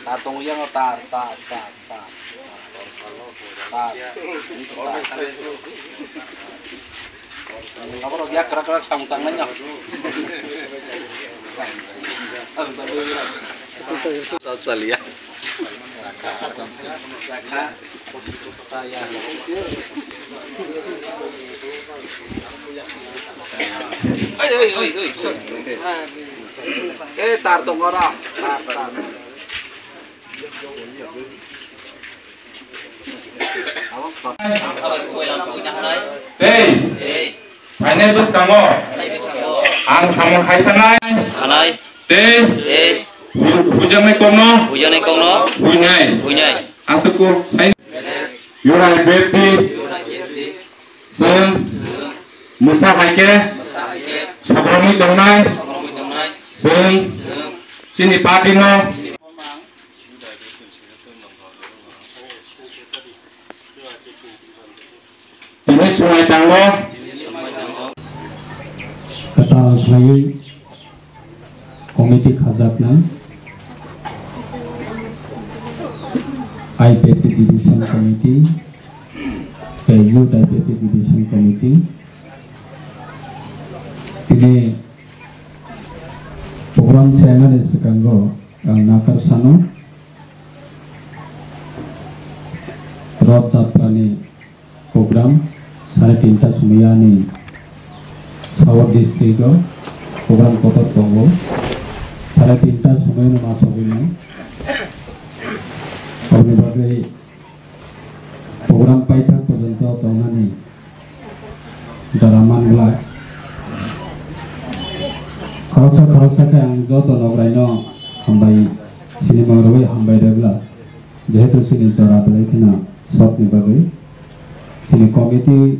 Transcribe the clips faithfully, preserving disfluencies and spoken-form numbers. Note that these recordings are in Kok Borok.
Tar tongo yang tar, tar, tar, tar. Tar. Tar. Aborok yak krak krak samung tangnai no. Sal sal ya. Oi, oi, oi, oi, sorry. Eh, tar tongo ro, tar, tar. Tei, phainai bwskango ang samung khai thanai. Thanai. Tei, tei, hu-, hujaknai kokno, hujaknai kokno, huinai. Huinai. Aswk kok sai. Yurai beti. Chwng mwsa hai khe sobromwi tongnai. Chwng chini party no. Tini swmai tango. Kwtal khlaiwi committee khajaknai, I P F T Division Committee tei Youth I P F T Division Committee. Tini program chairman ni swkango ang nakar sano Rath Jatra ni program sare tinta somoi ani South District o program kotor tongo. Sare tinta somoi no ma sogwi nai. Oboni bagwi program paithak porjonto tongnani jora manglai. Khoroksa khoroksa khe ang joto nograi no hambai, sinimung rwui hambai rwgwlak. Jehetu chini jora belai kheno short ni bagwi chini committee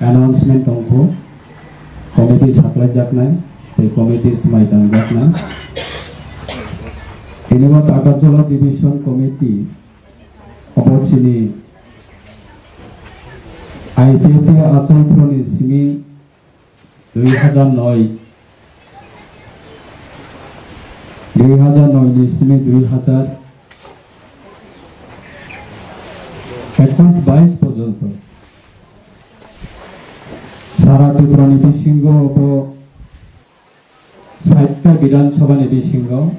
announcement tongkho, committee saklaijaknai tei committee swmai tangjaknai. Tini bo Takarjala Division Committee obo chini I P F T achai phuruni simi dui hajar noi, dui hajar noi ni simi dui hajar ekus bais porjonto sara Tripura ni bisingo obo sait ta Bidhan Sabha ni bisingo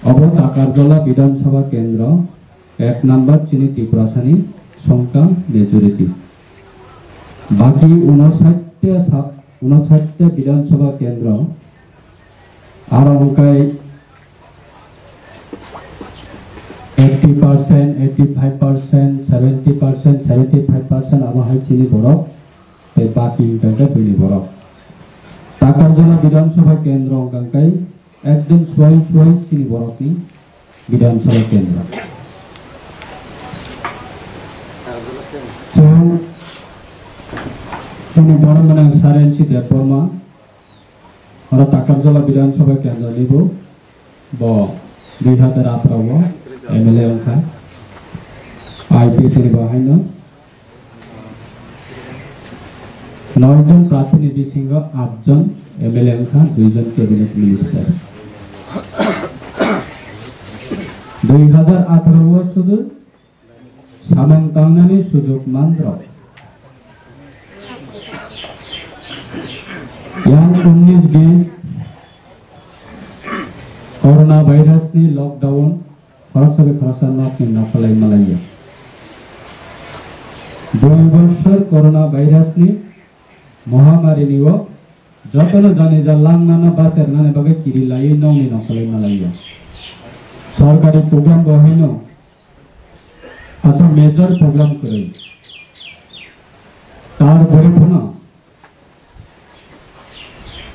obo Takarjala Bidhan Sabha kendro ek number chini Tiprasani songkang majority. Baki unosait ta sa-, unosait ta Bidhan Sabha kendro aro wngkai eighty percent, eighty five percent, seventy percent, seventy five percent abo hai chini borok tei baki wngkha khe bini borok. Takarjala Bidhan Sabha kendro wngkha khe ekdom suai suai chini borokni Bidhan Sabha kendro. Chwng chini borok mwnang Sarensi Debbarma, oro Takarjala Bidhan Sabha kendro ni bo. Bo dui hajar atharo o M L A wngkha. I P F T ni bo haino noi jon prarthi ni bisingo aat jon M L A wngkha, dui jon cabinet minister. Dui hajar atharo o sudu samung tangnani sujok manrok. Yang unnish bis corona virus ni lockdown khoroksa bai khoroksa nok ni nokholai malaiya. Dui bosor corona virus ni mohamari ni o jotono jani ja langmano bachernani bagwi kiri laiwi nokni nokholai malaiya. Sorkari program bo haino Asa major program kwrwi. Tar pore phano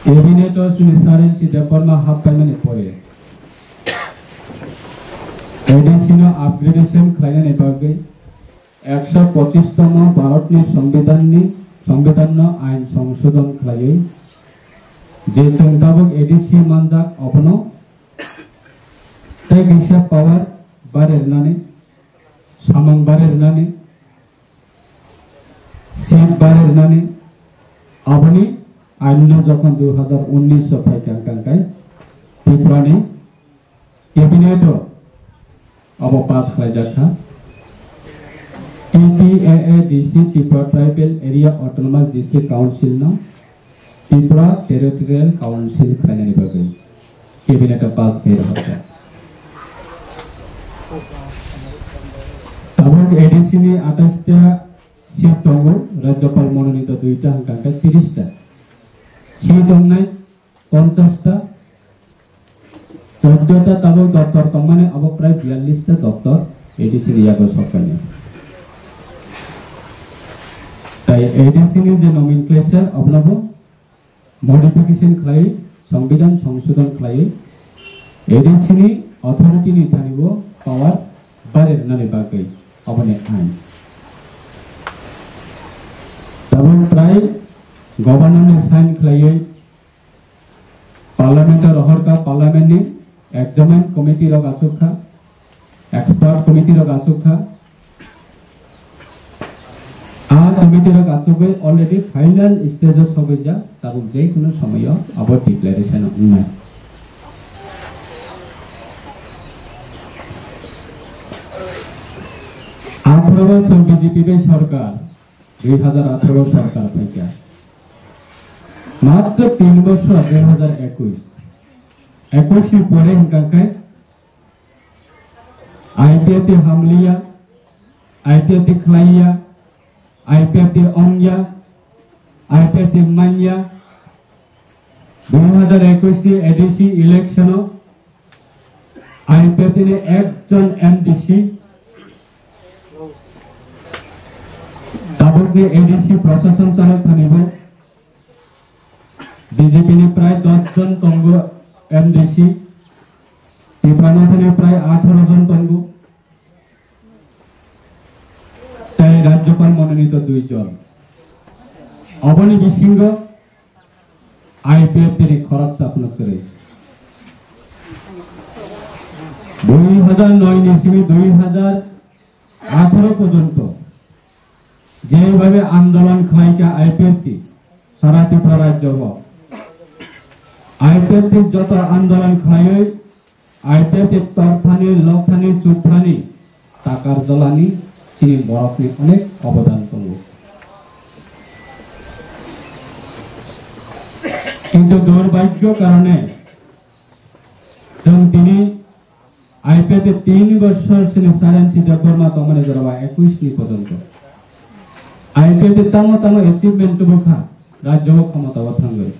cabinet o chini Sarensi Debbarma happaimani pore A D C no upgradation khlainani bagwi ekso pochis tomo Bharatni Songbidanni, Songbidanno ain songsodhon khlaiwi je chwng tabuk A D C manjak obono tei kaisa power barwi rwnani, samung barwi rwnani, seat barwi rwnani, aboni ain no jokhon dui hajar unnish o phai kha, hwnkhe Tripura ni Cabinet o abo pass khlaijak kha. T T A A D C Tripura Tribal Area Autonomous District Council no Tripura Territorial Council khlainani bagwi Cabinet o pass khlai rwkha. Tabuk A D C ni atais ta seat tongo, Rajyapal mononito duita, hwnkha khe tiris ta. Seat wngnai ponchash ta, chauddota tabuk doptor tongmani, abo prai biyallis ta doptor A D C ni yago sokphainai. Tai A D C ni je nomenclature, abono bo modification khlai, Songbidan songsodhon khlai, A D C ni authority ni thani bo power bari rwnani bagwi aboni ain. Tabuk prai governor ni sign khlaiwi Parliament o rohorkha, Parliament ni examine committee rok achukha, expert committee rok achukha. A committee rok achugwi already final stage o sogwijak, tabuk je kunu somoyo abo declaration wngnai. Atharo bosor B J P bai sorkar, dui hazar atharo sorkar phaikha. Matro tin bosor, dui hazar ekush. Ekush ni pore hwnkha khe I P F T hamliya, I P F T khlaiya, I P F T ongya, I P F T manya. Dui hazar ekush ni A D C election o I P F T ni ekjon M D C, tabuk ni A D C prosason chalok thani bo B J P ni prai dos jon tongo M D C, Tipra Motha ni prai atharo jon tongo, tei Rajyapal mononito dui jon. Oboni bisingo I P F T ni khoroksa phano kwrwi. Dui hazar noi ni simi dui hazar atharo porjonto jebhabe andolon khlaikha I P F T, sara Tripura rajyo o I P F T joto andolon khlaiwi I P F T torthani, lokthani, chukthani, takar jolani chini borokni onek obodan tongo. Kintu durbhagyo karone chwng tini I P F T tin bosor sini Saransi Debbarma tongmani jora ba ekush ni porjonto I P F T tamo tamo achievement tubukha, rajyo o khomota o thangwi.